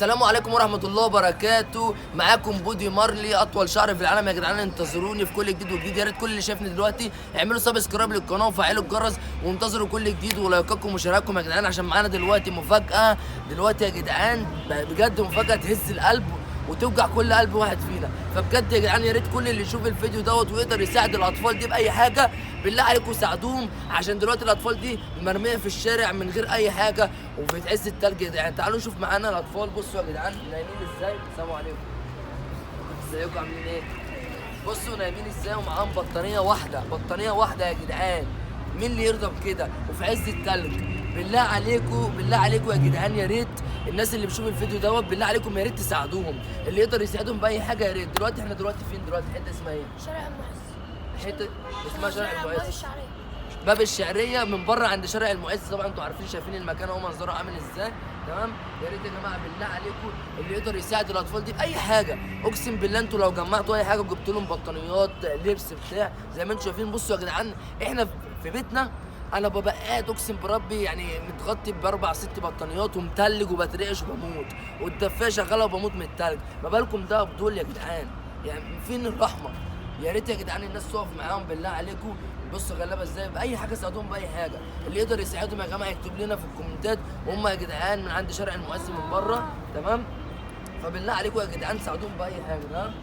السلام عليكم ورحمة الله وبركاته. معاكم بودي مارلي، اطول شعر في العالم يا جدعان. انتظروني في كل جديد وجديد. يا ريت كل اللي شايفني دلوقتي اعملوا subscribe للقناة وفعلوا الجرس وانتظروا كل جديد ولايكاتكم ومشاركاتكم يا جدعان، عشان معانا دلوقتي مفاجاة. دلوقتي يا جدعان بجد مفاجاة تهز القلب وتوجع كل قلب واحد فينا. فبجد يا جدعان يا ريت كل اللي يشوف الفيديو دوت ويقدر يساعد الاطفال دي باي حاجة، بالله عليكم ساعدوهم، عشان دلوقتي الاطفال دي مرمية في الشارع من غير اي حاجة وفي عز التلج يا جدعان. تعالوا نشوف معانا الاطفال. بصوا يا جدعان نايمين ازاي. السلام عليكم، ازيكم عاملين ايه؟ بصوا نايمين ازاي ومعاهم بطانيه واحدة، بطانيه واحدة يا جدعان. مين اللي يرضى بكده وفي عز التلج؟ بالله عليكم، بالله عليكم يا جدعان، يا ريت الناس اللي بتشوف الفيديو دوت بالله عليكم يا ريت تساعدوهم، اللي يقدر يساعدهم باي حاجة يا ريت. دلوقتي احنا دلوقتي فين؟ دلوقتي حتة اسمها ايه؟ شارع المعز. حتة اسمها شارع باب المعز، الشعرية. باب الشعرية من بره عند شارع المعز. طبعا انتوا عارفين شايفين المكان اهو منظره عامل ازاي. تمام، يا ريت يا جماعة بالله عليكم اللي يقدر يساعد الاطفال دي باي حاجة. اقسم بالله انتوا لو جمعتوا اي حاجة وجبت لهم بطانيات، لبس، بتاع زي ما انتوا شايفين. بصوا يا جدعان احنا في بيتنا انا ببقى قاعد اقسم بربي يعني متغطي باربع ست بطانيات ومتلج وبترعش وبموت، والدفايه شغالة وبموت من التلج. ما بالكم ده بدول يا جدعان؟ يعني فين الرحمة؟ يا ريت يا جدعان الناس تقف معاهم بالله عليكم. بصوا غلابة ازاي، باي حاجة ساعدوهم باي حاجة. اللي يقدر يساعدهم يا جماعة يكتب لنا في الكومنتات، وهم يا جدعان من عند شارع المعز من بره. تمام، فبالله عليكم يا جدعان ساعدوهم باي حاجة. تمام،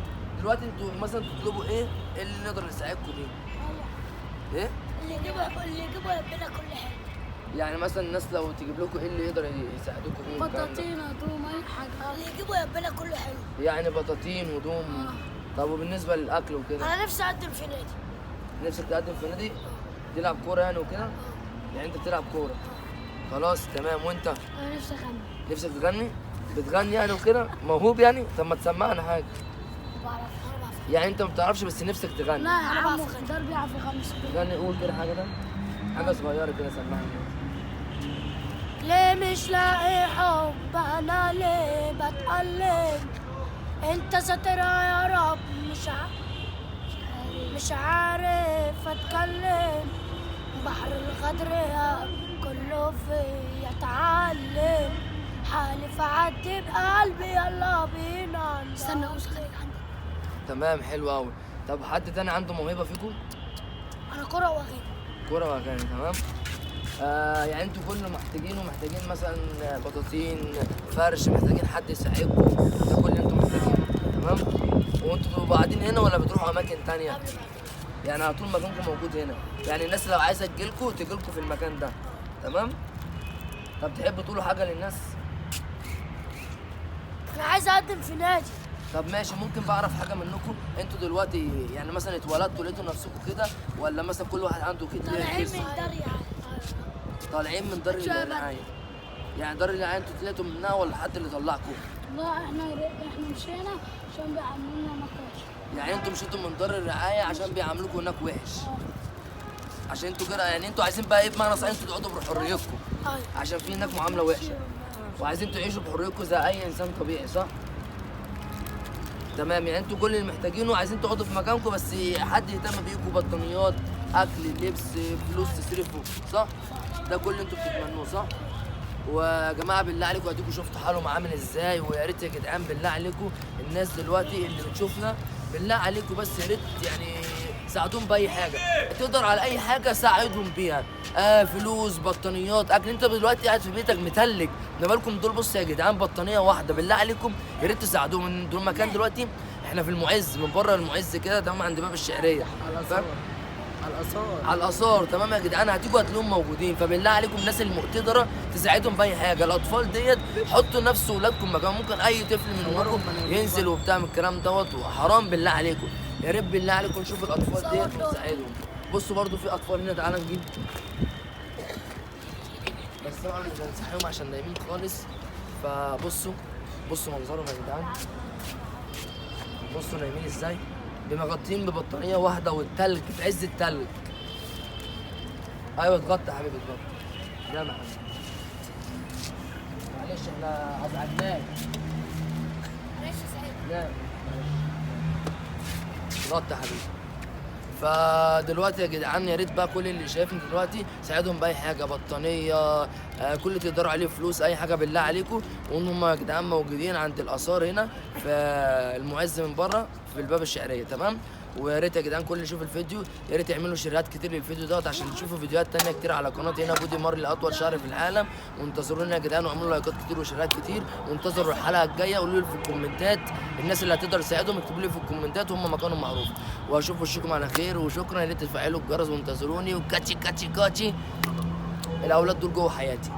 دلوقتي انتوا مثلا تطلبوا ايه؟ ايه اللي نقدر نساعدكم بيه؟ ايه؟ اللي يجيبوا ربنا كل حاجة. يعني مثلا الناس لو تجيب لكم ايه اللي يقدر يساعدكم بيه؟ بطاطين، هدوم، اي حاجة. اللي يجيبوا ربنا كله حلو. يعني بطاطين هدوم. طب وبالنسبة للاكل وكده؟ انا نفسي اقدم في نادي. نفسك تقدم في نادي؟ تلعب كورة يعني وكده؟ يعني انت بتلعب كورة؟ خلاص تمام. وانت؟ انا نفسي اغني. نفسك تغني؟ بتغني يعني وكده؟ موهوب يعني؟ طب ما تسمعنا حاجة. ما بعرف، انا بعرف. يعني انت ما بتعرفش بس نفسك تغني؟ لا يا عم ده بيعرف يغني. غني، قول كده حاجة، ده حاجة صغيرة كده سمعنا. ليه مش لاقي حب؟ انا ليه بتألم؟ انت ساترها يا رب، مش عارف اتكلم. بحر الغدر يا كله فيا اتعلم، حالف اعدي بقلبي يلا بينا. استنى اوصل عندك. تمام، حلو قوي. طب حد تاني عنده موهبة فيكم؟ انا كرة واغاني. كرة واغاني، تمام. يعني انتوا كله محتاجينه، محتاجين مثلا بطاطين، فرش، محتاجين حد يساعدكم، ده كل اللي انتوا محتاجينه. تمام، وانتوا بتبقوا قاعدين هنا ولا بتروحوا اماكن تانية؟ يعني على طول مكانكم موجود هنا، يعني الناس لو عايزه تجيلكوا تجيلكوا في المكان ده. تمام. طب تحبوا تقولوا حاجة للناس؟ انا عايز اقدم في نادي. طب ماشي، ممكن بعرف حاجة منكم؟ انتوا دلوقتي يعني مثلا اتولدتوا لقيتوا نفسكم كده، ولا مثلا كل واحد عنده كده؟ طالعين من دار الرعاية. طالعين من دار الرعاية. يعني دار الرعاية انتوا طلعتوا منها ولا حد اللي طلعكم؟ لا احنا مشينا عشان بيعاملونا هناك وحش. يعني انتوا مشيتوا من دار الرعاية عشان بيعاملوكم هناك وحش؟ عشان انتوا كده يعني انتوا عايزين بقى ايه بمعنى صحيح؟ انتوا تقعدوا بحريتكم. عشان في هناك معاملة وحشة وعايزين تعيشوا بحريتكم زي اي انسان طبيعي، صح؟ تمام، يعني انتوا كل اللي محتاجينه عايزين تقعدوا في مكانكم بس حد يهتم بيكم، بطانيات، اكل، لبس، فلوس تصرفوا، صح؟ ده كل اللي انتوا بتتمنوه، صح؟ ويا جماعة بالله عليكم اديكم شفتوا حالهم عامل ازاي. ويا ريت يا جدعان بالله عليكم الناس دلوقتي اللي بتشوفنا بالله عليكم بس يا ريت يعني ساعدوهم باي حاجة، تقدر على اي حاجة ساعدهم بيها. فلوس، بطانيات، اكل. انت دلوقتي قاعد في بيتك متلج، ما بالكم دول؟ بصوا يا جدعان بطانيه واحدة، بالله عليكم يا ريت تساعدوهم. دول مكان دلوقتي احنا في المعز، من بره المعز كده، تمام، عند باب الشعرية. على الاثار. على الاثار. على الاثار. تمام يا جدعان، هتيجوا هتلاقيهم موجودين. فبالله عليكم الناس المقتدره تساعدهم باي حاجة. الاطفال ديت حطوا نفس ولادكم مكان، ممكن اي طفل من وراكم ينزل وبتاع من الكلام دوت، وحرام بالله عليكم. يا ريت بالله عليكم نشوف الاطفال ديت ونساعدهم. بصوا برضو في اطفال هنا، تعالى نجيب، بس طبعا مش هنصحيهم عشان نايمين خالص. فبصوا، بصوا منظرهم يا جدعان، بصوا نايمين ازاي، بمغطين ببطانيه واحدة والتلج في عز التلج. ايوه اتغطى يا حبيبي، اتغطى. نعم يا حبيبي، معلش احنا ازعجناك. معلش يا سعيد. نعم معلش، اتغطى يا حبيبي. فدلوقتي يا جدعان يا ريت بقى كل اللي شايفني دلوقتي ساعدهم باي حاجة، بطانيه، كل اللي تقدروا عليه فلوس اي حاجة بالله عليكم. وان هم يا جدعان موجودين عند الاثار هنا في المعز من بره في الباب الشعرية، تمام. ويا ريت يا جدعان كل اللي يشوف الفيديو يا ريت يعملوا شيرات كتير للفيديو دوت عشان تشوفوا فيديوهات تانية كتير على قناتي هنا بودي مارلي اطول شعر في العالم. وانتظرونا يا جدعان واعملوا لايكات كتير وشيرات كتير، وانتظروا الحلقة الجاية. قولوا لي في الكومنتات الناس اللي هتقدر تساعدهم، اكتبوا لي في الكومنتات وهم مكانهم معروف. واشوف وشكم على خير، وشكرا. يا ريت تفعلوا الجرس وانتظروني. وكاتشي كاتشي كاتشي، الاولاد دول جوه حياتي.